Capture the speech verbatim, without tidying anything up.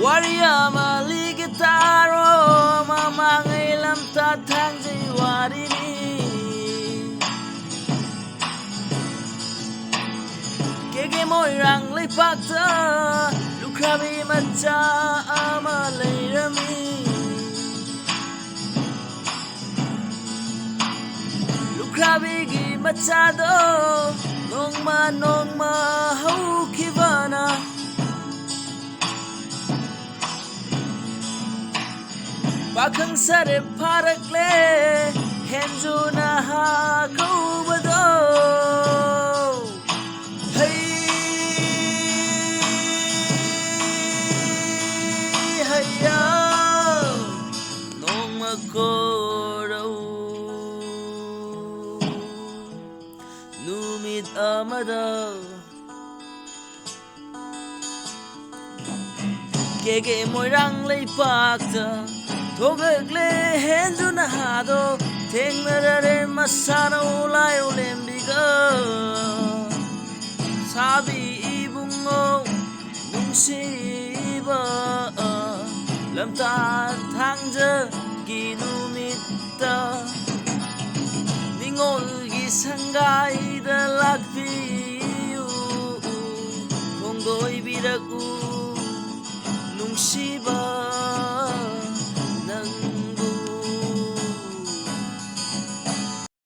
ꯋꯥꯔꯤ ꯑꯃ ꯂꯤꯒꯦ ꯇꯥꯔꯣ, ꯃꯃꯥꯡꯉꯩ ꯂꯝꯇꯥ ꯊꯥꯡꯖꯩ ꯋꯥꯔꯤꯅꯤ꯫ ꯀꯦꯒꯦ ꯃꯣꯏꯔꯥꯡ ꯂꯩꯄꯥꯛꯇ ꯂꯨꯈ꯭ꯔꯥꯕꯤ ꯃꯆꯥ ꯑꯃ ꯂꯩꯔꯝꯃꯤ꯫ ꯂꯨꯈ꯭ꯔꯥꯕꯤꯒꯤ ꯃꯆꯥꯗꯣ ꯅꯣꯡꯃ ꯅꯣꯡꯃ ꯍꯧꯈꯤꯕꯅ ꯄꯥꯈꯪ ꯁꯥꯔꯦ ꯐꯥꯔꯛꯂꯦ, ꯍꯦꯟꯖꯨ ꯅꯍꯥ ꯀꯧꯕꯗꯣ꯫ ꯍꯩ, ꯍꯩꯌꯥ, ꯅꯣꯡꯃ ꯀꯣꯔꯧ ꯅꯨꯃꯤꯠ ꯑꯃꯗ꯫ ꯀꯦꯒꯦ ꯃꯣꯏꯔꯥꯡ ꯂꯩꯄꯥꯛꯇ ꯊꯣꯛꯂꯛꯂꯦ ꯍꯦꯟꯖꯨ ꯅꯍꯥꯗꯣ, ꯊꯦꯡꯅꯔꯔꯦ ꯃꯁꯥꯅꯧ ꯂꯥꯏꯑꯣ ꯂꯦꯝꯕꯤꯒ꯫ ꯁꯥꯕꯤ ꯏꯕꯨꯡꯉꯣ ꯅꯨꯡꯁꯤꯕ, ꯂꯝꯇꯥ ꯊꯥꯡꯖꯒꯤ ꯅꯨꯃꯤꯠꯇ ꯅꯤꯉꯣꯜꯒꯤ ꯁꯪꯒꯥꯏꯗ ꯂꯥꯛꯄꯤꯌꯨ, ꯐꯣꯡꯗꯣꯏꯕꯤꯔꯛꯎ ꯅꯨꯡꯁꯤꯕ꯫